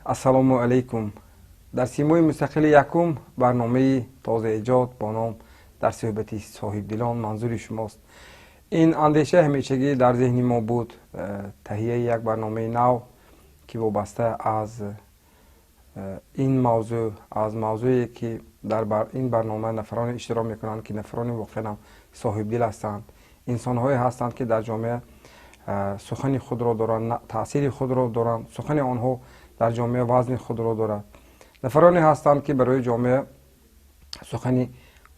Ассалому алайкум. Дар Симои мустақили якум барномаи тозаэҷод бо ном «Дар суҳбати соҳибдилон» манзури шумост. Ин андеша ҳамешагӣ дар зеҳни мо буд, таҳияи як барномаи нав, ки вобаста аз ин мавзӯъ, аз мавзӯе ки дар ин барнома нафароне иштирок мекунанд, ки нафарони воқеан соҳибдил ҳастанд, инсонҳое ҳастанд, ки дар ҷомеа сухани худро доранд, таъсири худро доранд, сухани онҳо дар ҷомеа вазни худро дорад, нафароне ҳастанд, ки барои ҷомеа сухани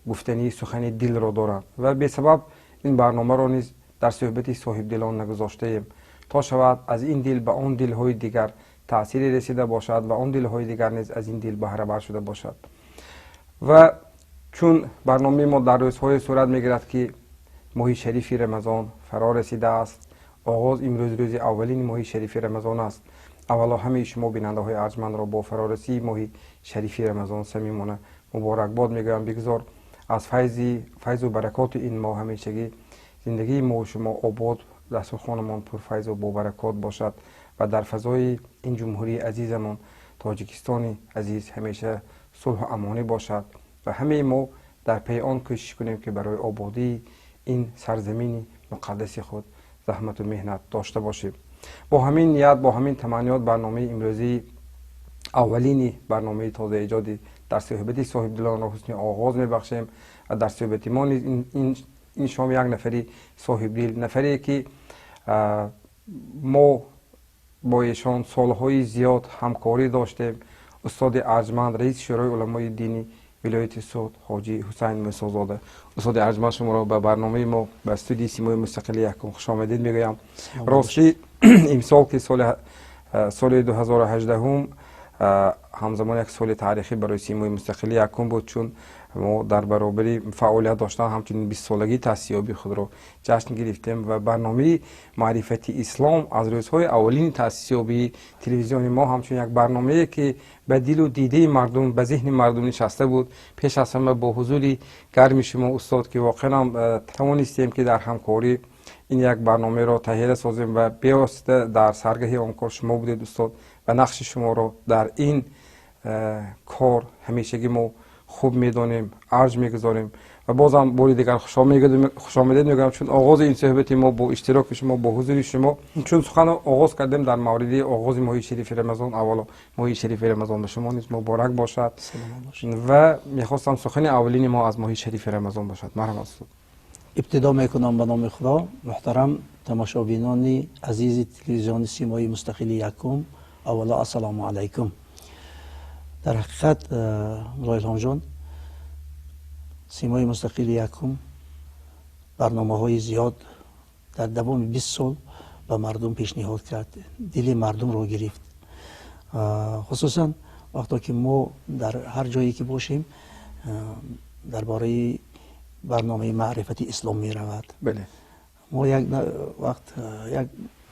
гуфтанӣ, сухани дилро доранд. Ва бесабаб ин барномаро низ «Дар суҳбати соҳибдилон» нагузоштаем, то шавад аз ин дил ба он дилҳои дигар таъсире расида бошад ва он дилҳои дигар низ аз ин дил баҳрабар шуда бошад. Ва чун барномаи мо дар рӯзҳое сурат мегирад, ки моҳи шарифи Рамазон фаро расидааст, оғоз имрӯз рӯзи аввалини моҳи шарифи Рамазон аст, аввало ҳамаи шумо бинандаҳои арҷмандро бо фарорасии моҳи шарифи Рамазон самимона муборакбод мегӯям. Бигзор аз файзу баракоти ин моҳ ҳамешагӣ зиндагии мову шумо обод, дастурхонамон пурфайзу бобаракот бошад ва дар фазои ин ҷумҳурии азизамон, Тоҷикистони азиз, ҳамеша сулҳу амонӣ бошад ва ҳамаи мо дар пайи он кӯшиш кунем, ки барои ободии ин сарзамини муқаддаси худ заҳмату меҳнат дошта бошем. Бо ҳамин ният, бо ҳамин таманниёт барномаи имрӯзии, аввалини барномаи тозаэҷоди «Дар суҳбати соҳибдилонро» ҳусни оғоз мебахшем. Ва дар суҳбати мо низ ин шом як нафари соҳибдил, нафаре ки мо бо эшон солҳои зиёд ҳамкорӣ доштем, устоди арҷманд, раиси Шӯрои уламои дини вилояти Суғд, ҳоҷӣ Ҳусайн Мусозода. Устоди арҷманд, шуморо ба барномаи мо, ба студияи Симои мустақили якум хушомадед мегӯям. Ростӣ, имсол, ки соли 2018, ҳамзамон як соли таърихӣ барои Симои мустақили якум буд, чун мо дар баробари фаъолият доштан ҳамчунин 20-солагии таъсисёбии худро ҷашн гирифтем. Ва барномаи «Маърифати ислом» аз рӯзҳои аввалини таъсисёбии телевизиони мо ҳамчун як барномае, ки ба дилу дидаи мардум, ба зеҳни мардум нишаста буд, пеш аз ҳама бо ҳузури гарми шумо, устод, ки воқеан тавонистем, ки дар ҳамкорӣ ин як барномаро таҳия созем ва бевосита дар саргаҳи он кор шумо будед, устод, ва нақши шуморо дар ин кор ҳамешагӣ мо хуб медонем, арҷ мегузорем. Ва бозам бори дигар хушомадед мегӯям, чун оғози ин суҳбати мо бо иштироки шумо, бо ҳузури шумо. Чун сухан оғоз кардем дар мавриди оғози моҳи шарифи Рамазон, аввало моҳи шарифи Рамазон ба шумо низ муборак бошад ва мехостам сухани аввалини мо аз моҳи шарифи Рамазон бошад. Марҳамат, устод. Ибтидо мекунам ба номи Худо. Муҳтарам тамошобинони азизи телевизиони Симои мустақили якум, аввало ассалому алайкум. Дар ҳақиқат, Мулло Илҳомҷон, Симои мустақили якум барномаҳои зиёд дар давоми 20 сол ба мардум пешниҳод кард, дили мардумро гирифт. Хусусан вақто ки мо дар ҳар ҷое ки бошем, дар бораи барномаи «Маърифати ислом» меравад. Мо як вақт як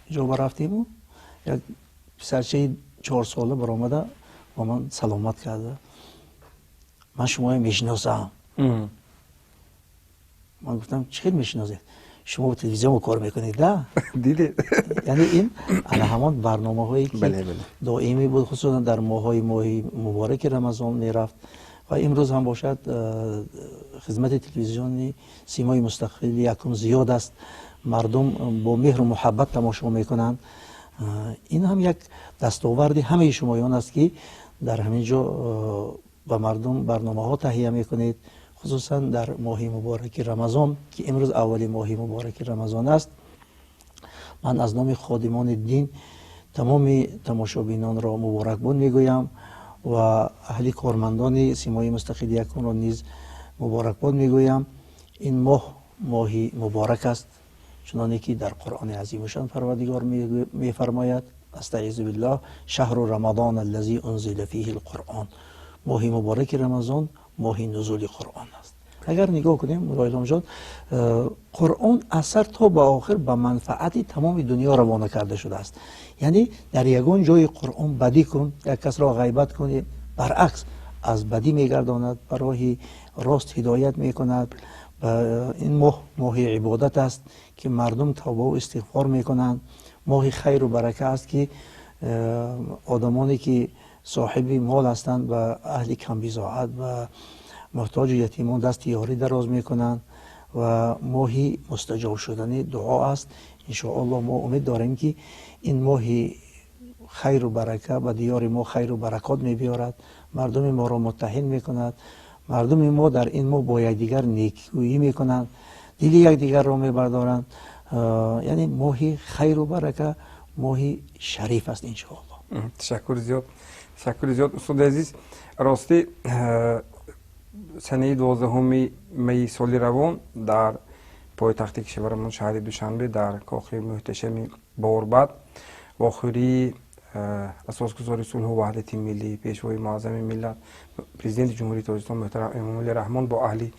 ҷо рафтему як писарчаи 4-сола баромада ба ман саломат карда: «Ман шуморо мешиносам». Ман гуфтам: «Чӣ хел мешиносед? Шумо телевизион кор мекунед, да?» Дидед. Яъне ин ана ҳамон барномаҳое ки доимӣ буд, хусусан дар моҳҳои моҳи мубораки Рамазон мерафт. Ва имрӯз ҳам бошад, хизмати телевизиони Симои мустақили якум зиёд аст, мардум бо меҳру муҳаббат тамошо мекунанд. Ин ҳам як дастоварди ҳамаи шумоён аст, ки дар ҳамин ҷо ба мардум барномаҳо таҳия мекунед, хусусан дар моҳи мубораки Рамазон, ки имрӯз аввали моҳи мубораки Рамазон аст. Ман аз номи ходимони дин тамоми тамошобинонро муборакбод мегӯям ва аҳли кормандони Симои мустақили якумро низ муборакбод мегӯям. Ин моҳ моҳи муборак аст, чуноне ки дар Қуръони азимушшон Парвардигор мефармояд: أستعيذ بالله، شهر رمضان الذي أنزل فيه القرآن. Моҳи мубораки Рамазон моҳи нузули Қуръон аст. Агар нигоҳ кунем, Мулло Илҳомҷон, Қуръон аз сар то ба охир ба манфаати тамоми дунё равона карда шудааст. Яъне дар ягон ҷои Қуръон бадӣ кун, як касро ғайбат кун, баръакс, аз бадӣ мегардонад, ба роҳи рост ҳидоят мекунад. Ин моҳ моҳи ибодат аст, ки мардум тавбаву истиғфор мекунанд. Моҳи хайру барака аст, ки одамоне ки соҳиби мол ҳастанд ба аҳли камбизоат, ба муҳтоҷу ятимон дасти ёрӣ дароз мекунанд ва моҳи мустаҷоб шудани дуо аст. Иншоаллоҳ мо умед дорем, ки ин моҳи хайру барака ба диёри мо хайру баракот мебиёрад, мардуми моро муттаҳид мекунад. Мардуми мо дар ин моҳ бо якдигар некӯӣ мекунанд, дили якдигарро мебардоранд. Яъне моҳи хайру барака, моҳи шариф аст, иншоаллоҳ. Ташаккури зиёд, ташаккури зиёд, устоди азиз. Ростӣ, санаи 12 майи соли равон дар пойтахти кишварамон, шаҳри Душанбе, дар кохи муҳташами Борбад вохӯрии асосгузори сулҳу ваҳдати миллӣ, пешвои муаззами миллат, Президенти Ҷумҳурии Тоҷикистон муҳтарам Эмомалӣ Раҳмон бо аҳли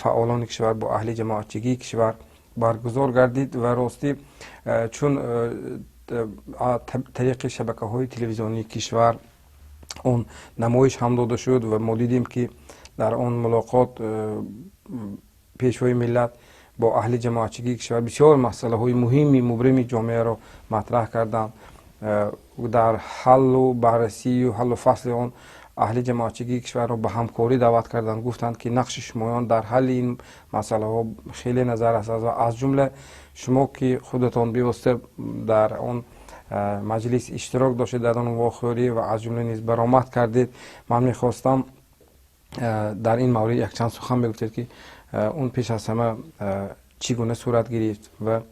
фаъолони кишвар, бо аҳли ҷамоатчигии кишвар баргузор гардид. Ва ростӣ, чун тариқи шабакаҳои телевизионии кишвар он намоиш ҳам дода шуд ва мо дидем, ки дар он мулоқот пешвои миллат бо аҳли ҷамоатчигии кишвар бисёр масъалаҳои муҳими мубрими ҷомеаро матраҳ карданд. Дар ҳаллу баррасию ҳаллу фасли он аҳли ҷамоатчигии кишварро ба ҳамкорӣ даъват карданд. Гуфтанд, ки нақши шумоён дар ҳалли ин масъалаҳо хеле назар аст ва аз ҷумла шумо, ки худатон бевосита дар он маҷлис иштирок доштед, дар он вохӯрӣ ва аз ҷумла низ баромад кардед. Ман мехостам, дар ин маврид якчанд сухан мегуфтед, ки он пеш аз ҳама чӣ гуна сурат гирифт ва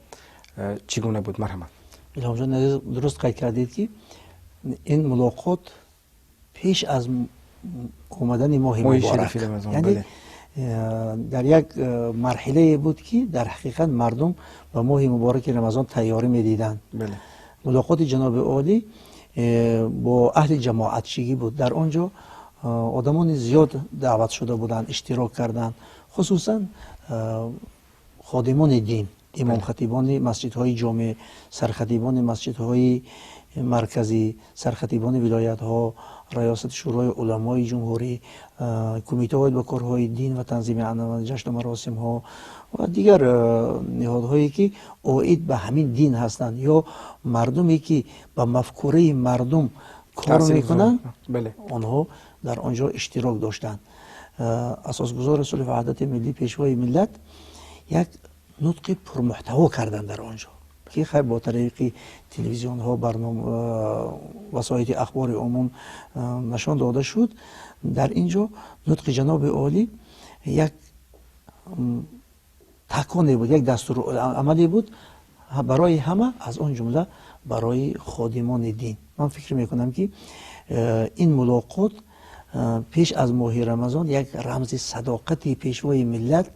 чӣ гуна буд. Марҳамат. Илҳомҷон азиз, дуруст қайд кардед, ки ин мулоқот пеш аз омадани моҳи муборак, яъне дар як марҳилае буд, ки дар ҳақиқат мардум ба моҳи мубораки Рамазон тайёрӣ медиданд. Мулоқоти ҷаноби олӣ бо аҳли ҷамоатчигӣ буд. Дар он ҷо одамони зиёд даъват шуда буданд, иштирок карданд, хусусан ходимони дин, имомхатибони масҷидҳои ҷомеъ, сархатибони масҷидҳои марказӣ, сархатибони вилоятҳо, раёсати Шӯрои уламои ҷумҳурӣ, кумитаҳои ба корҳои дин ва танзими ҷашну маросимҳо ва дигар ниҳодҳое, ки оид ба ҳамин дин ҳастанд ё мардуме, ки ба мафкураи мардум кор мекунанд, онҳо дар он ҷо иштирок доштанд. Асосгузори сулҳу ваҳдати миллӣ, пешвои миллат як нутқи пурмуҳтаво карданд дар он ҷо, ки хайр, бо тариқи телевизионҳо, барнома, васоити ахбори умум нишон дода шуд. Дар ин ҷо нутқи ҷаноби олӣ як таконе буд, як дастурамале буд барои ҳама, аз он ҷумла барои ходимони дин. Ман фикр мекунам, ки ин мулоқот пеш аз моҳи Рамазон як рамзи садоқати пешвои миллат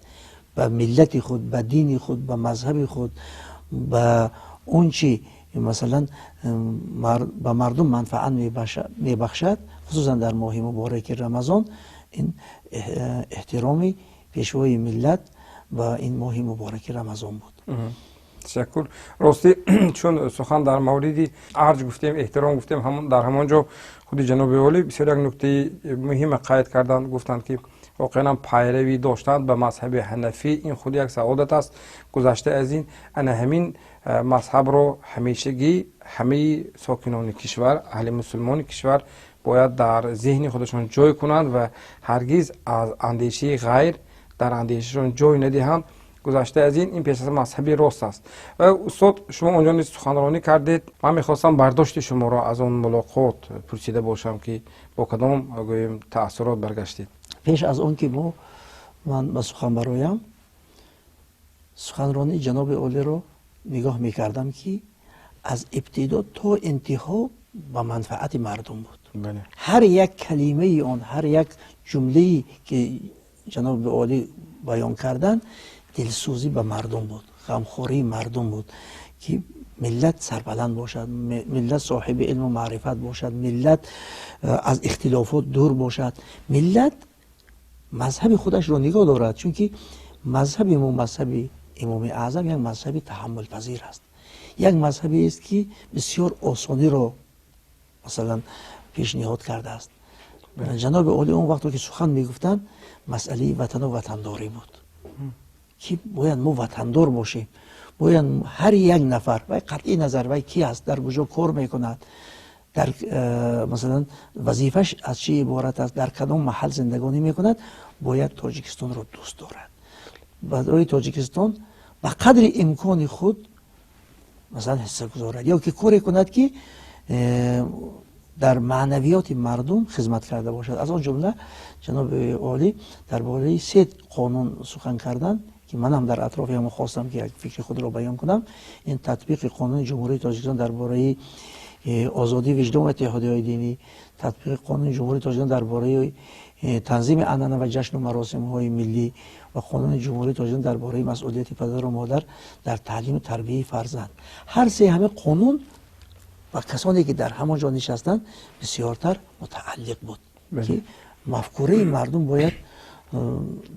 ба миллати худ, ба дини худ, ба мазҳаби худ, ба он чи масалан ба мардум манфаат мебахшад, хусусан дар моҳи мубораки Рамазон. Ин эҳтироми пешвои миллат ба ин моҳи мубораки Рамазон буд. Ташаккур. Ростӣ, чун сухан дар мавриди арҷ гуфтем, эҳтиром гуфтем, дар ҳамон ҷо худи ҷаноби олӣ бисёр як нуктаи муҳима қайд карданд. Гуфтанд, ки воқеан пайравӣ доштанд ба мазҳаби ҳанафӣ ин худ як саодат аст. Гузашта аз ин, ана ҳамин мазҳабро ҳамешагӣ ҳамаи сокинони кишвар, аҳли мусулмони кишвар бояд дар зеҳни худашон ҷой кунанд ва ҳаргиз аз андешаи ғайр дар андешашон ҷой надиҳанд. Гузашта аз ин, ин пеш аз мазҳаби рост аст. Ва устод, шумо онҷо низ суханронӣ кардед. Ман мехостам бардошти шуморо аз он мулоқот пурсида бошам, ки бо кадом, гӯем, таассурот баргаштед. Пеш аз он ки ман ба сухан бароям, суханронии ҷаноби олиро нигоҳ мекардам, ки аз ибтидо то интиҳо ба манфаати мардум буд. Ҳар як калимаи он, ҳар як ҷумлае, ки ҷаноби олӣ баён карданд, дилсӯзӣ ба мардум буд, ғамхории мардум буд, ки миллат сарбаланд бошад, миллат соҳиби илму маърифат бошад, миллат аз ихтилофот дур бошад, миллат мазҳаби худашро нигоҳ дорад, чунки мазҳаби мо, мазҳаби Имоми Аъзам, як мазҳаби таҳаммулпазир аст, як мазҳабест, ки бисёр осониро масалан пешниҳод кардааст. Ҷаноби олӣ он вақте ки сухан мегуфтанд, масъалаи ватану ватандорӣ буд, ки бояд мо ватандор бошем, бояд ҳар як нафар, вай қатъи назар вай ки аст, дар куҷо кор мекунад, Дар масалан вазифааш аз чӣ иборат аст, дар кадом маҳал зиндагонӣ мекунад, бояд Тоҷикистонро дӯст дорад. Барои Тоҷикистон ба қадри имкони худ масалан ҳисса гузорад ё ки коре кунад, ки дар маънавиёти мардум хизмат карда бошад. Аз он ҷумла ҷаноби олӣ дар бораи се қонун сухан карданд, ки манам дар атрофи ҳамон хостам, ки як фикри худро баён кунам. Ин татбиқи қонуни Ҷумҳурии Тоҷикистон дар бораи озодии виҷдон ва иттиҳодиҳои динӣ, татбиқи қонуни Ҷумҳурии Тоҷикистон дар бораи танзими анъана ва ҷашну маросимҳои миллӣ ва қонуни Ҷумҳурии Тоҷикистон дар бораи масъулияти падару модар дар таълиму тарбияи фарзанд. Ҳар се ҳамин қонун ба касоне, ки дар ҳамон ҷо нишастанд, бисёртар мутааллиқ буд, ки мафкураи мардум бояд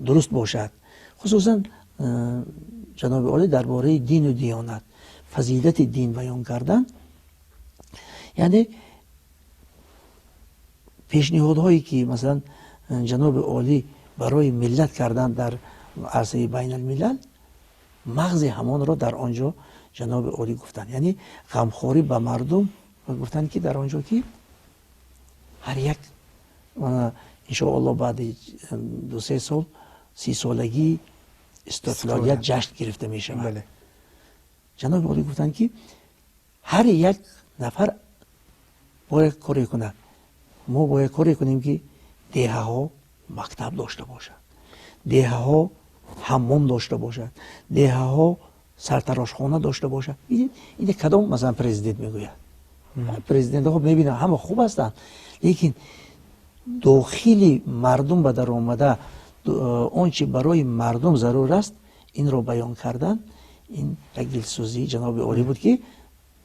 дуруст бошад. Хусусан ҷаноби олӣ дар бораи дину диёнат, фазилати дин баён карданд. Яъне пешниҳодҳое, ки масалан ҷаноби олӣ барои миллат карданд дар арсаи байналмилал, мағзи ҳамонро дар он ҷо ҷаноби олӣ гуфтанд. Яъне ғамхорӣ ба мардум ва гуфтанд, ки дар он ҷо ки ҳар як, иншоалло, баъди 2-3 сол 30-солагии истиқлолият ҷашн гирифта мешавад. Ҷаноби олӣ гуфтанд, ки ҳар як нафар бояд коре кунад. Мо бояд коре кунем, ки деҳаҳо мактаб дошта бошад, деҳаҳо ҳаммом дошта бошад, деҳаҳо сартарошхона дошта бошад. Ин кадом масалан президент мегӯяд? Президентҳо мебинам, ҳама хуб ҳастанд, лекин дохили мардум ба даромада он чи барои мардум зарур аст, инро баён кардан, ин як дилсӯзии ҷаноби олӣ буд, ки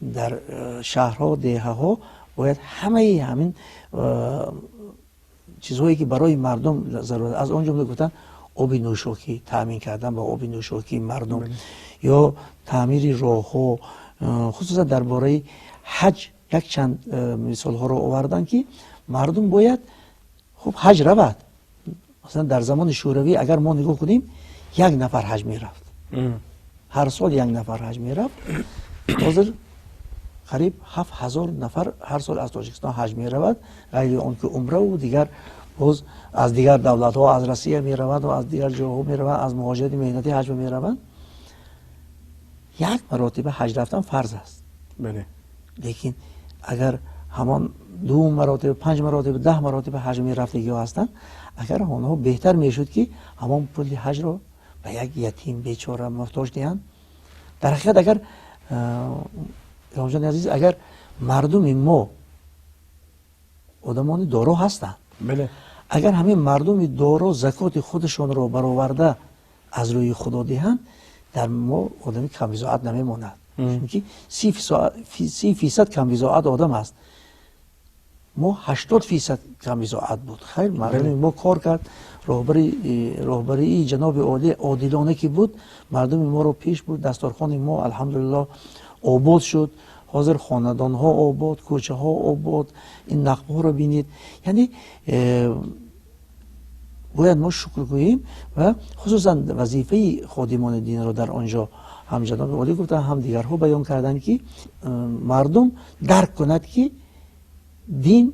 дар шаҳрҳо, деҳаҳо бояд ҳамаи ҳамин чизҳое, ки барои мардум зарур, аз он ҷумла гуфтан оби нӯшокӣ, таъмин кардан ба оби нӯшокии мардум ё таъмири роҳҳо. Хусусан дар бораи ҳаҷ якчанд мисолҳоро оварданд, ки мардум бояд хуб ҳаҷ равад. Масалан, дар замони Шӯравӣ агар мо нигоҳ кунем, як нафар ҳаҷ мерафт ҳар сол, як нафар ҳаҷ мерафт. Ҳозир қариб 7000 нафар ҳар сол аз Тоҷикистон ҳаҷ меравад, ғайри он ки умраву дигар боз аз дигар давлатҳо, аз Россия мераванд ва аз дигар ҷоҳо мераванд, аз муҳоҷирати меҳнатӣ ҳаҷ мераванд. Як маротиба ҳаҷ рафтан фарз аст, лекин агар ҳамон ду маротиба, панҷ маротиба, 10 маротиба ҳаҷ мерафтагиҳо ҳастанд, агар онҳо беҳтар мешуд, ки ҳамон пули ҳаҷро ба як ятим, бечора, муҳтоҷ диҳанд. Дар ҳақиқат, агар, илҳомҷони азиз, агар мардуми мо одамони доро ҳастанд, агар ҳамин мардуми доро закоти худашонро бароварда аз рӯи Худо диҳанд, дар мо одами камбизоат намемонад, чунки 30% камбизоат одам аст. Мо 80% камбизоат буд. Хайр, мардуми мо кор кард. Роҳбарии ҷаноби олӣ одилона ки буд, мардуми моро пеш бурд. Дастархони мо, алҳамдулилло, обод шуд. Ҳозир хонадонҳо обод, кӯчаҳо обод, ин нақбҳоро бинед. Яъне бояд мо шукр гӯем ва хусусан вазифаи ходимони динро дар он ҷо ҳам ҷаноби олӣ гуфтанд, ҳам дигарҳо баён карданд, ки мардум дарк кунад, ки дин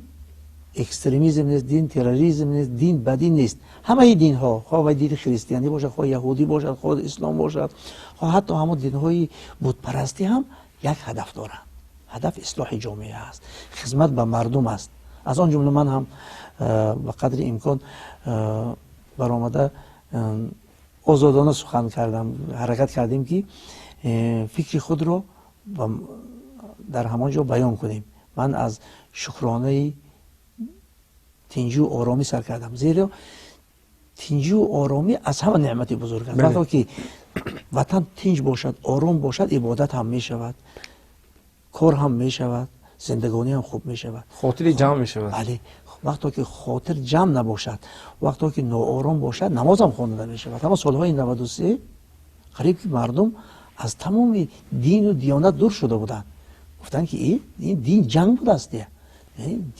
экстремизм нест, дин терроризм нест, дин бадӣ нест. Ҳамаи динҳо, хоҳ вай дини христианӣ бошад, хоҳ яҳудӣ бошад, хоҳ ислом бошад, хоҳ ҳатто ҳамон динҳои бутпарастӣ ҳам як ҳадаф доранд. Ҳадаф ислоҳи ҷомеа аст, хизмат ба мардум аст. Аз он ҷумла ман ҳам ба қадри имкон баромада озодона сухан кардам. Ҳаракат кардем, ки фикри худро дар ҳамон ҷо баён кунем. Ман аз шукронаи тинҷу оромӣ сар кардам, зеро тинҷу оромӣ аз ҳама неъмати бузург аст. Вақто ки ватан тинҷ бошад, ором бошад, ибодат ҳам мешавад, кор ҳам мешавад, зиндагонӣ ҳам хуб мешавад. Хотири ҷамъ мешавад. Бале, вақто ки хотир ҷамъ набошад, вақто ки ноором бошад, намозам хонда намешавад. Ҳама солҳои 93 қариб ки мардум аз тамоми дину диёнат дур шуда буданд. Гуфтанд, ки ин дин ҷанг будааст.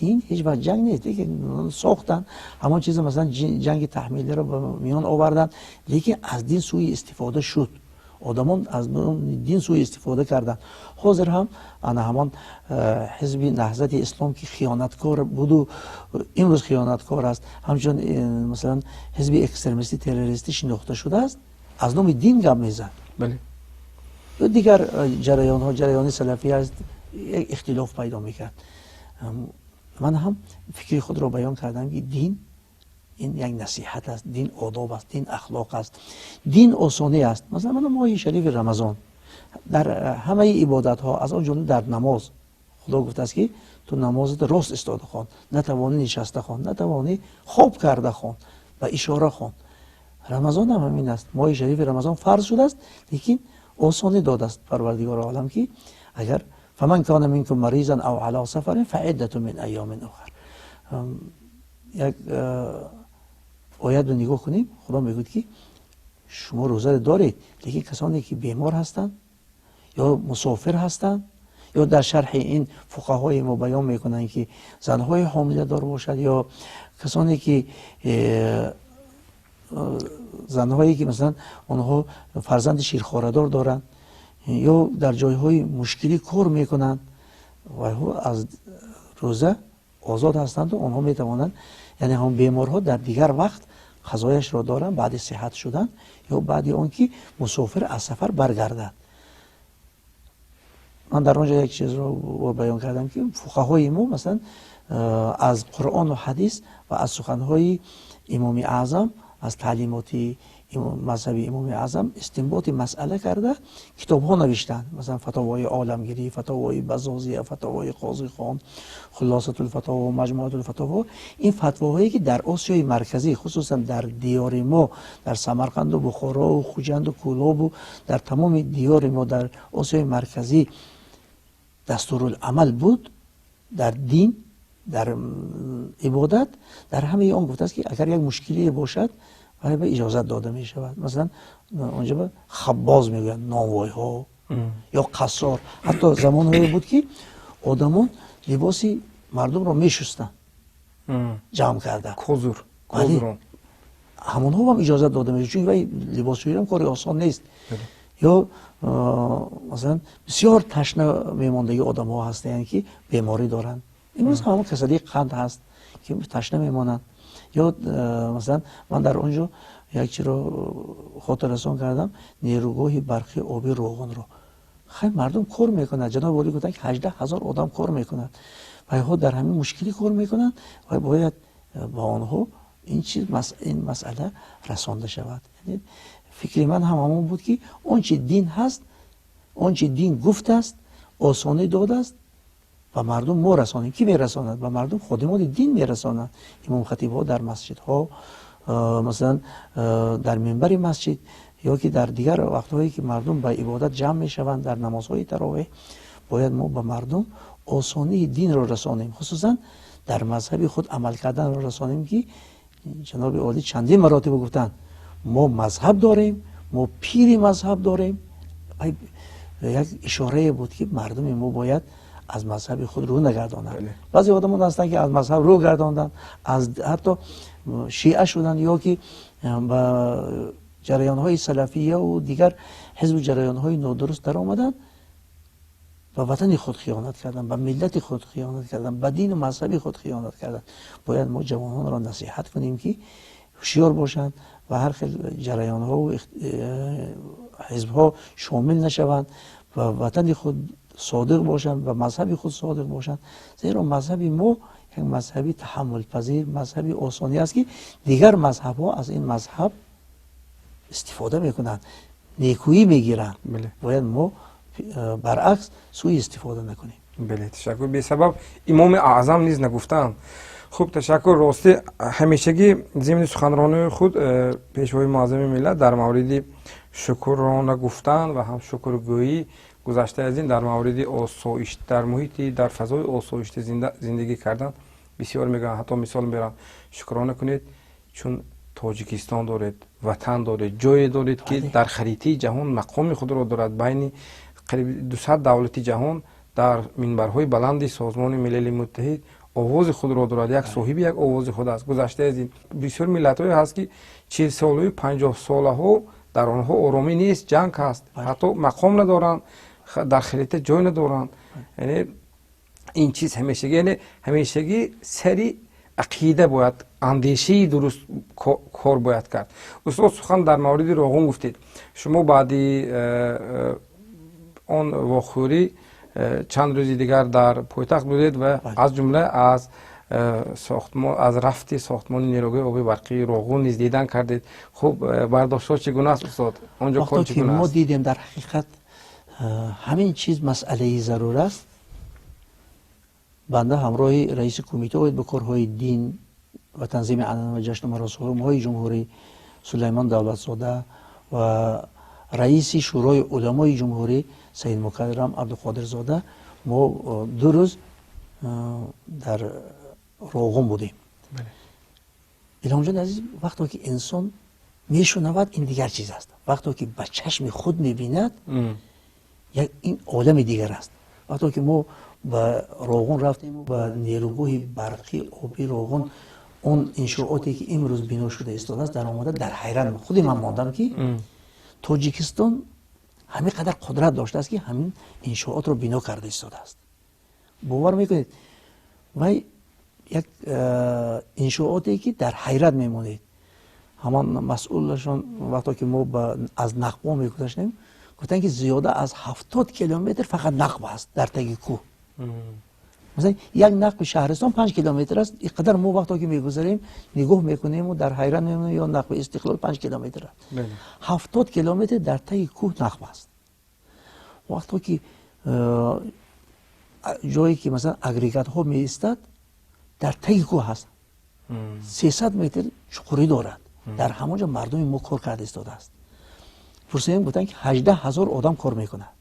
Дин ҳеҷ вақт ҷанг нест. Лекин сохтанд ҳамон чиза, масалан, ҷанги таҳмилиро ба миён оварданд, лекин аз дин сӯи истифода шуд. Одамон аз дин суистифода карданд. Ҳозир ҳам ана ҳамон ҳизби Наҳзати Ислом, ки хиёнаткор буду имрӯз хиёнаткор аст, ҳамчун масалан ҳизби экстремистӣ, террористӣ шинохта шудааст, аз номи дин гап мезад. Ё дигар ҷараёнҳо, ҷараёни салафӣ аст, як ихтилоф пайдо мекард. Ман ҳам фикри худро баён кардам, ки дин ин як насиҳат аст, дин одоб аст, дин ахлоқ аст, дин осонӣ аст. Масалан, мана моҳи шарифи Рамазон дар ҳамаи ибодатҳо, аз он ҷумла дар намоз, Худо гуфтааст, ки ту намозат рост истода хон, натавонӣ нишаста хон, натавонӣ хоб карда хон, ба ишора хон. Рамазон ҳам ҳамин аст. Моҳи шарифи Рамазон фарз шудааст, лекин осонӣ додааст Парвардигори олам, ки агар فمن كان منكم مريضا او على سفر فعدة من ایام اخر. یک оят رو нигоҳ кунем, Худо мегӯяд, ки шумо рӯза доред, лекин касоне ки бемор ҳастанд ё мусофир ҳастанд, ё дар шарҳи ин фуқаҳои мо баён мекунанд, ки занҳои ҳомиладор бошад, ё касоне ки занҳое ки масалан онҳо фарзанди ширхорадор доранд ё дар ҷойҳои мушкилӣ кор мекунанд, вайҳо аз рӯза озод ҳастанду онҳо метавонанд, яъне ҳамон беморҳо дар дигар вақт қазояшро доранд, баъди сиҳат шудан ё баъди он ки мусофир аз сафар баргардад. Ман дар он ҷо як чизро баён кардам, ки фуқаҳои мо масалан аз Қуръону ҳадис ва аз суханҳои Имоми Аъзам, аз таълимоти мазҳаби Имоми Аъзам истинботи масъала карда китобҳо навиштанд. Масалан, Фатовои оламгирӣ, Фатовои Базозия, Фатовои Қозихон, Хулосатулфатово, Маҷмуатулфатово. Ин фатвоҳое ки дар Осиёи Марказӣ, хусусан дар диёри мо, дар Самарқанду Бухорову Хуҷанду Кӯлобу дар тамоми диёри мо дар Осиёи Марказӣ дастуруламал буд, дар дин, дар ибодат, дар ҳамаи он гуфтааст, ки агар як мушкилие бошад, вай ба иҷозат дода мешавад. Масалан, онҷо ба хаббоз мегӯянд, нонвойҳо ё қассор. Ҳатто замонҳое буд, ки одамон либоси мардумро мешустанд ҷамъ карда. Козур. Ҳамонҳо ҳам иҷозат дода мешуд, чунки вай либосшӯиам кори осон нест. Ё масалан, бисёр ташна мемондагӣ одамҳо ҳастанд, ки беморӣ доранд. Имрӯз ҳамон касалии қанд ҳаст, ки ташна мемонанд. Ё масалан, ман дар он ҷо як чиро хотиррасон кардам, нерӯгоҳи барқи оби Роғунро. Хай, мардум кор мекунад. Ҷаноби олӣ гуфтанд, ки 18 000 одам кор мекунад. Вайҳо дар ҳамин мушкилӣ кор мекунанд ва бояд ба онҳо ин чиз, ин масъала расонда шавад. Фикри ман ҳам ҳамон буд, ки он чи дин ҳаст, он чи дин гуфтааст, осонӣ додааст, ба мардум мо расонем. Кӣ мерасонад ба мардум? Ходимони дин мерасонанд, имомхатибҳо дар масҷидҳо, масалан, дар минбари масҷид ё ки дар дигар вақтҳое ки мардум ба ибодат ҷамъ мешаванд, дар намозҳои таровеҳ, бояд мо ба мардум осонии динро расонем, хусусан дар мазҳаби худ амал карданро расонем, ки ҷаноби олӣ чандин маротиба гуфтанд: мо мазҳаб дорем, мо пири мазҳаб дорем. Як ишорае буд, ки мардуми мо бояд аз мазҳаби худ рӯ нагардонанд. Баъзе одамон ҳастанд, ки аз мазҳаб рӯ гардонданд, аз ҳатто шиа шуданд ё ки ба ҷараёнҳои салафияву дигар ҳизбу ҷараёнҳои нодуруст даромаданд, ба ватани худ хиёнат карданд, ба миллати худ хиёнат карданд, ба дину мазҳаби худ хиёнат карданд. Бояд мо ҷавононро насиҳат кунем, ки ҳушёр бошанд ва ҳар хел ҷараёнҳову ҳизбҳо шомил нашаванд, ба ватани худ содиқ бошанд, ба мазҳаби худ содиқ бошанд, зеро мазҳаби мо як мазҳаби таҳаммулпазир, мазҳаби осонӣ аст, ки дигар мазҳабҳо аз ин мазҳаб истифода мекунанд, некӯӣ мегиранд. Бояд мо баръакс сӯи истифода накунем. Бале, ташаккур. Бесабаб Имоми Аъзам низ нагуфтаанд. Хуб, ташаккур. Ростӣ, ҳамешагӣ зимни суханронии худ Пешвои муаззами миллат дар мавриди шукрона гуфтан ва ҳам шукргӯӣ, гузашта аз ин, дар мавриди осоиш, дар муҳити, дар фазои осоишта зиндагӣ кардан бисёр мегӯянд. Ҳатто мисол меоранд: шукрона кунед, чун Тоҷикистон доред, ватан доред, ҷое доред, ки дар харитаи ҷаҳон мақоми худро дорад, байни қариби 200 давлати ҷаҳон дар минбарҳои баланди Созмони Милали Муттаҳид овози худро дорад, як соҳиби як овози худ аст. Гузашта аз ин, бисёр миллатҳое ҳаст, ки 40-солаю 50-солаҳо Дар онҳо оромӣ нест, ҷанг ҳаст, ҳатто мақом надоранд, дар харита ҷой надоранд. Яъне ин чиз ҳамешагӣ, яъне ҳамешагӣ сари ақида бояд, андешаи дуруст кор бояд кард. Устод, сухан дар мавриди Роғун гуфтед. Шумо баъди он вохӯрӣ чанд рӯзи дигар дар пойтахт будед ва аз ҷумла аз сохтмон, аз рафти сохтмони нерӯгоҳи оби барқии Роғун низ дидан кардед. Хуб, бардоштҳо чӣ гуна аст, устод? Он ҷо кор чӣ гуна мо аст? Дидем, дар ҳақиқат ҳамин чиз масъалаи зарур аст. Банда ҳамроҳи раиси кумита оид ба корҳои дин ва танзими анъана ва ҷашну маросимҳои ҷумҳурӣ Сулаймон Давлатзода ва раиси Шӯрои уламои ҷумҳурӣ Саид Мукаррам Абдуқодирзода мо 2 рӯз дар Роғун будем. Илҳомҷон азиз, вақто ки инсон мешунавад, ин дигар чиз аст, вақто ки ба чашми худ мебинад, ин олами дигар аст. Вақто ки мо ба Роғун рафтем, ба нерӯгоҳи барқи оби Роғун, он иншооте ки имрӯз бино шуда истодааст, дар омада дар ҳайрат худи ман мондам, ки Тоҷикистон ҳамин қадар қудрат доштааст, ки ҳамин иншоотро бино карда истодааст. Бовар мекунед, вай як иншооте ки дар ҳайрат мемонед. Ҳамон масъулашон, вақто ки мо аз нақбо мегузаштем, гуфтанд, ки зиёда аз 70 километр фақат нақб аст дар таги кӯҳ. Масалан, як нақби шаҳристон 5 километр аст. Иқадар мо вақто ки мегузарем, нигоҳ мекунему дар ҳайрат мемонем. Ё нақби Истиқлол 5 километр аст, 70 километр дар таги кӯҳ нақб аст. Вақто ки ҷое ки, масалан, агрегатҳо меистад, дар таги кӯҳ ҳаст, 300 метр чуқурӣ дорад, дар ҳамон ҷо мардуми мо кор карда истодааст. Пурсидем, гуфтанд, ки 18 000 одам кор мекунад,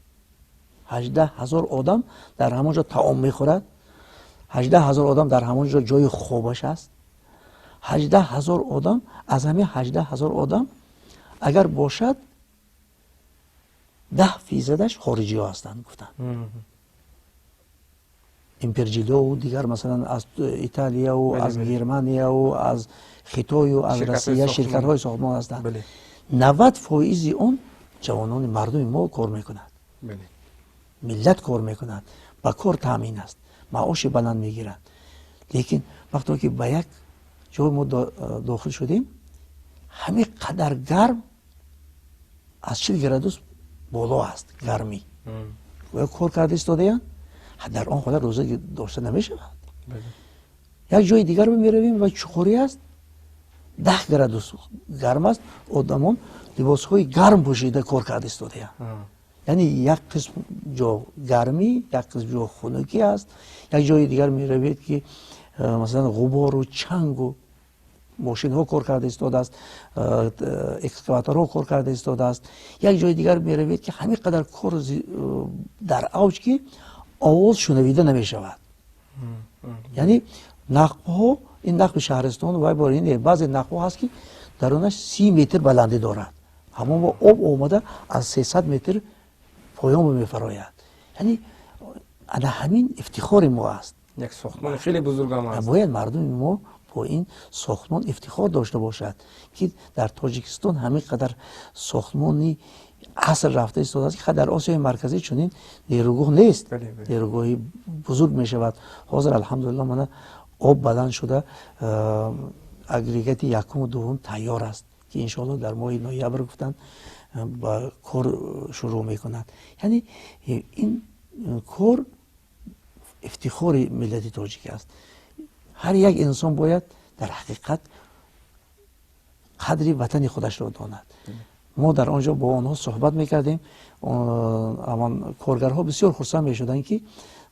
18 000 одам дар ҳамон ҷо таом мехӯрад, 18 000 одам дар ҳамон ҷо ҷои хобаш аст. 18 000 одам, аз ҳамин 18 000 одам агар бошад, 10 фоизаш хориҷиҳо ҳастанд, гуфтанд, Имперджилову дигар, масалан, аз Италияву аз Германияву аз Хитою аз Россия ширкатҳои сохтмон ҳастанд. 90 фоизи он ҷавонони мардуми мо кор мекунад, миллат кор мекунад, ба кор таъмин аст, маоши баланд мегирад. Лекин вақто ки ба як ҷой мо дохил шудем, ҳамин қадар гарм, аз 40 градус боло аст гармӣ, кор карда истодаянд. Дар он ҳолат рӯза дошта намешавад. Як ҷои дигар меравем ва чуқурӣ аст, 10 градус гарм аст, одамон либосҳои гарм пӯшида кор карда истодаянд. Яъне як қисм ҷо гармӣ, як қисм ҷо хунукӣ аст. Як ҷои дигар меравед, ки масалан, ғубору чангу мошинҳо кор карда истодааст, экскаваторҳо кор карда истодааст. Як ҷои дигар меравед, ки ҳамин қадар кор дар авҷ, ки овоз шунавида намешавад. Яъне нақбҳо, ин нақби шаҳристон вай бор, баъзе нақбҳо ҳаст, ки дарунаш 30 метр баландӣ дорад, ҳамон об омада аз 300 метр поён мефарояд. Яъне ана ҳамин ифтихори мо аст. Як сохтмони хеле бузургам аст. Бояд мардуми мо бо ин сохтмон ифтихор дошта бошад, ки дар Тоҷикистон ҳамин қадар сохтмони аср рафта истодааст, ки дар Осиёи Марказӣ чунин нерӯгоҳ нест, нерӯгоҳи бузург мешавад. Ҳозир, алҳамдулилло, мана об баланд шуда, агрегати якуму дуввум тайёр аст, ки иншоалло дар моҳи ноябр, гуфтанд, ба кор шурӯъ мекунад. Яъне ин кор ифтихори миллати тоҷик аст. Ҳар як инсон бояд дар ҳақиқат қадри ватани худашро донад. Мо дар он ҷо бо онҳо суҳбат мекардем, амон коргарҳо бисёр хурсанд мешуданд, ки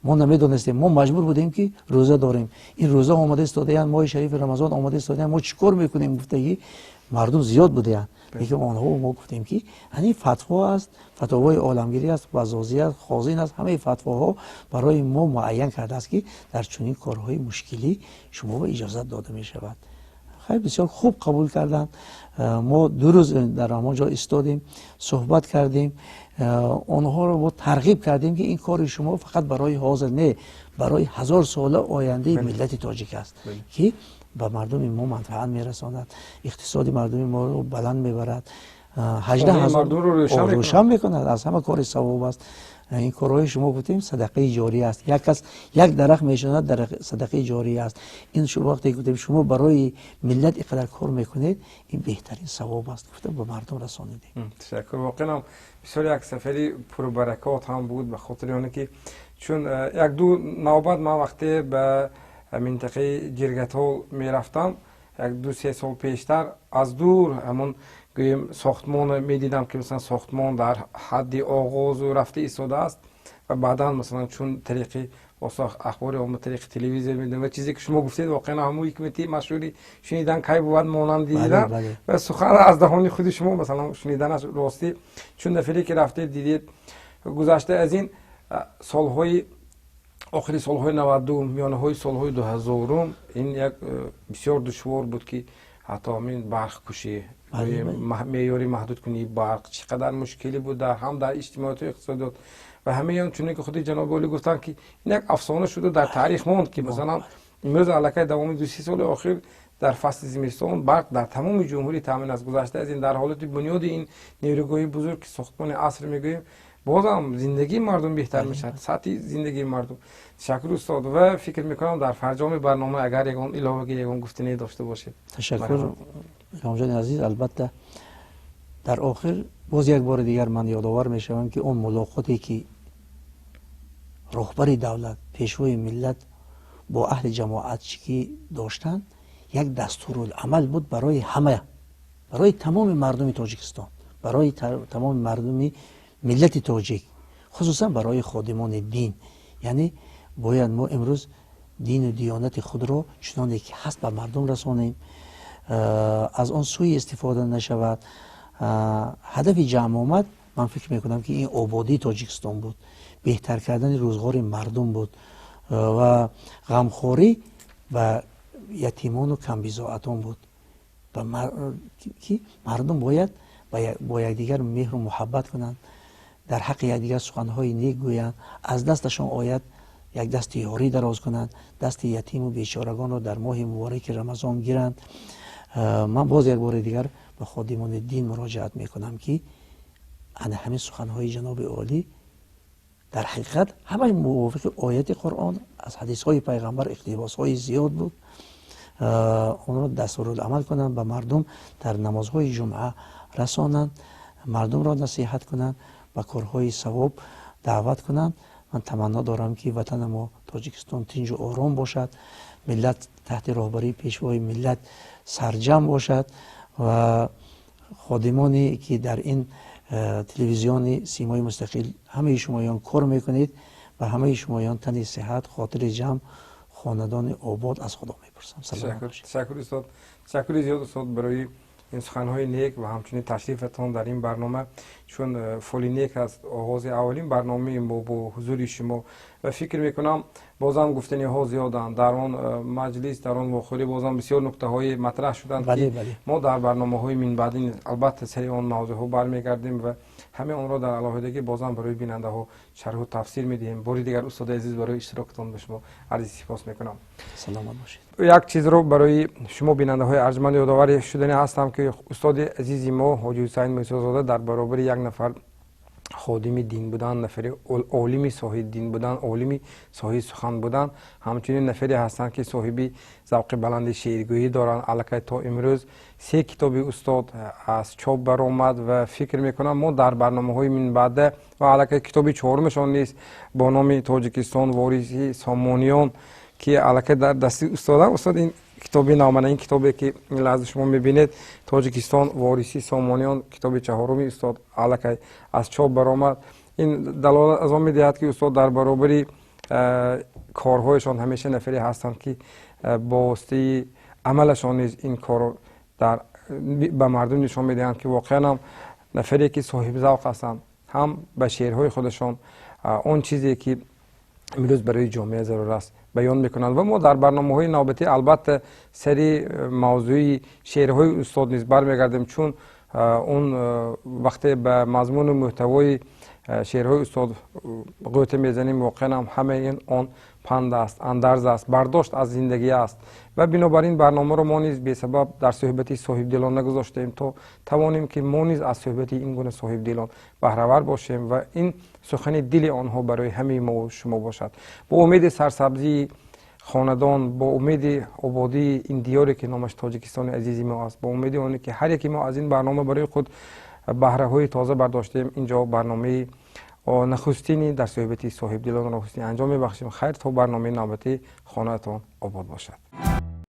мо намедонистем, мо маҷбур будем, ки рӯза дорем, ин рӯза омада истодаянд, моҳи шарифи Рамазон омада истодаянд, мо чӣ кор мекунем, гуфтагӣ мардум зиёд будаянд. Лекин онҳо мо гуфтем, ки ҳамин фатво аст, фатвои оламгирӣ аст, вазозӣ аст, хозин аст, ҳамаи фатвоҳо барои мо муайян кардааст, ки дар чунин корҳои мушкилӣ шумо ба иҷозат дода мешавад. Хеле бисёр хуб қабул карданд. Мо 2 рӯз дар ҳамон ҷо истодем, суҳбат кардем, онҳоро бо тарғиб кардем, ки ин кори шумо фақат барои ҳозир не, барои 1000 сола ояндаи миллати тоҷик аст, ки ба мардуми мо манфаат мерасонад, иқтисоди мардуми моро баланд мебарад. 18,000 рӯшан мекунад, аз ҳама кори савоб аст. Ин корҳои шумо гуфтем садақаи ҷория аст. Як кас як дарахт мешинонад, садақаи ҷория аст. Ин вақте гуфтем шумо барои миллат ин қадар кор мекунед, ин беҳтарин савоб аст, гуфтем ба мардум расонидем. Ташаккур. Воқеан бисёр як сафари пурбаракот ҳам буд, ба хотири оне ки чун як ду навбат ман вақте ба минтақаи Ҷиргатол мерафтам, як ду се сол пештар, аз дур ҳамон гӯем сохтмон медидам, ки масалан сохтмон дар ҳадди оғозу рафта истодааст, ва баъдан масалан чун тариқи ахбори омма, тариқи телевизор медидам ва чизе ки шумо гуфтед, воқеан ҳамон ҳикмати машҳури шунидан кай бувад монанд дидан ва сухан аз даҳони худи шумо масалан шуниданаш ростӣ, чун нафаре ки рафтед дидед. Гузашта аз ин, солҳои охири солҳои 92, миёнаҳои солҳои 2000-ум ин як бисёр душвор буд, ки ҳатто ҳамин барқкушӣ, меъёри маҳдудкунии барқ чӣ қадар мушкилӣ буд ҳам дар иҷтимоиёту иқтисодиёт ва ҳамаи он. Чуне ки худи ҷаноби олӣ гуфтанд, ки ин як афсона шуда дар таърих монд, ки масалан имрӯз аллакай давоми 2-3 соли охир дар фасли зимистон барқ дар тамоми ҷумҳурӣ таъмин аст. Гузашта аз ин, дар ҳолати бунёди ин нерӯгоҳи бузург, ки сохтмони аср мегӯем, бозам зиндагии мардум беҳтар мешавад, сатҳи зиндагии мардум. Ташаккур, устод, ва фикр мекунам, дар фарҷоми барнома агар ягон иловагӣ, ягон гуфтане дошта бошед. Ташаккур, Илҳомҷони азиз. Албатта, дар охир боз як бори дигар ман ёдовар мешавам, ки он мулоқоте ки роҳбари давлат, пешвои миллат бо аҳли ҷамоатчикӣ доштанд, як дастурулъамал буд барои ҳама, барои тамоми мардуми Тоҷикистон, барои тамоми мардуми миллати тоҷик, хусусан барои ходимони дин. Яъне бояд мо имрӯз дину диёнати худро чуноне ки ҳаст ба мардум расонем, аз он сӯи истифода нашавад. Ҳадафи ҷамъомад, ман фикр мекунам, ки ин ободии Тоҷикистон буд, беҳтар кардани рӯзғори мардум буд ва ғамхорӣ ба ятимону камбизоатон буд, ки мардум бояд бо якдигар меҳру муҳаббат кунанд, дар ҳаққи якдигар суханҳои нек гӯянд, аз дасташон ояд як дасти ёрӣ дароз кунанд, дасти ятиму бечорагонро дар моҳи мубораки Рамазон гиранд. Ман боз як бори дигар ба ходимони дин муроҷиат мекунам, ки ана ҳамин суханҳои ҷаноби олӣ дар ҳақиқат ҳамаи мувофиқи ояти Қуръон, аз ҳадисҳои пайғамбар иқтибосҳои зиёд буд, онро дастурулъамал кунанд, ба мардум дар намозҳои ҷумъа расонанд, мардумро насиҳат кунанд, ба корҳои савоб даъват кунанд. Ман таманно дорам, ки ватани мо Тоҷикистон тинҷу ором бошад, миллат таҳти роҳбарии пешвои миллат сарҷамъ бошад ва ходимоне ки дар ин телевизиони Симои Мустақил ҳамаи шумоён кор мекунед, ба ҳамаи шумоён тани сиҳат, хотири ҷамъ, хонадони обод аз Худо мепурсам. Ташаккур, устод. Ташаккури зиёд, устод, барои ин суханҳои нек ва ҳамчунин ташрифатон дар ин барнома, чун фоли нек аст оғози аввалин барномаи мо бо ҳузури шумо. Ва фикр мекунам, бозам гуфтаниҳо зиёданд дар он маҷлис, дар он вохӯрӣ бозам бисёр нуктаҳои матраҳ шуданд, ки мо дар барномаҳои минбаъдӣ албатта сари он мавзӯъҳо бармегардем ва ҳамаи онро дар алоҳидагӣ бозам барои бинандаҳо шарҳу тафсир медиҳем. Бори дигар, устоди азиз, барои иштирокатон ба шумо арзи сипос мекунам. Саломат бошед. Як чизро барои шумо, бинандаҳои арҷманд, ёдоварӣ шудани ҳастам, ки устоди азизи мо Ҳоҷи Ҳусайн Мусозода дар баробари як нафар ходими дин будан, нафари олими соҳиби дин будан, олими соҳиби сухан будан, ҳамчунин нафаре ҳастанд, ки соҳиби завқи баланди шеъргӯӣ доранд. Аллакай то имрӯз се китоби устод аз чоп баромад ва фикр мекунам, мо дар барномаҳои минбаъда ва аллакай китоби чорумашон низ бо номи «Тоҷикистон вориси Сомониён», ки аллакай дар дасти устодам. Устод, ин китоби номана, ин китобе ки ин лаҳза шумо мебинед, «Тоҷикистон вориси Сомониён», китоби чаҳоруми устод аллакай аз чоп баромад. Ин далолат аз он медиҳад, ки устод дар баробари корҳояшон ҳамеша нафаре ҳастанд, ки бо воситаи амалашон низ ин корро ба мардум нишон медиҳанд, ки воқеан ҳам нафаре ки соҳибзавқ ҳастанд, ҳам ба шеърҳои худашон он чизе ки имрӯз барои ҷомеа зарур аст баён мекунанд. Ва мо дар барномаҳои навбатӣ албатта сари мавзӯи шеърҳои устод низ бармегардем, чун он вақте ба мазмуну мӯҳтавои Шеърҳои устод ғӯта мезанем, воқеан ҳам ҳамаи ин он панд аст, андарз аст, бардошт аз зиндагӣ аст. Ва бинобар ин барномаро мо низ бесабаб дар суҳбати соҳибдилон нагузоштем, то тавонем, ки мо низ аз суҳбати ин гуна соҳибдилон баҳравар бошем ва ин сухани дили онҳо барои ҳамаи мо шумо бошад. Бо умеди сарсабзии хонадон, бо умеди ободии ин диёре, ки номаш Тоҷикистони азизи мо аст, бо умеди оне, ки ҳар яке мо аз ин барнома барои худ баҳраҳои тоза бардоштем, инҷо барномаи нахустини дар суҳбати соҳибдилонро ҳусни анҷом мебахшем. Хайр, то барномаи навбатӣ, хонаатон обод бошад.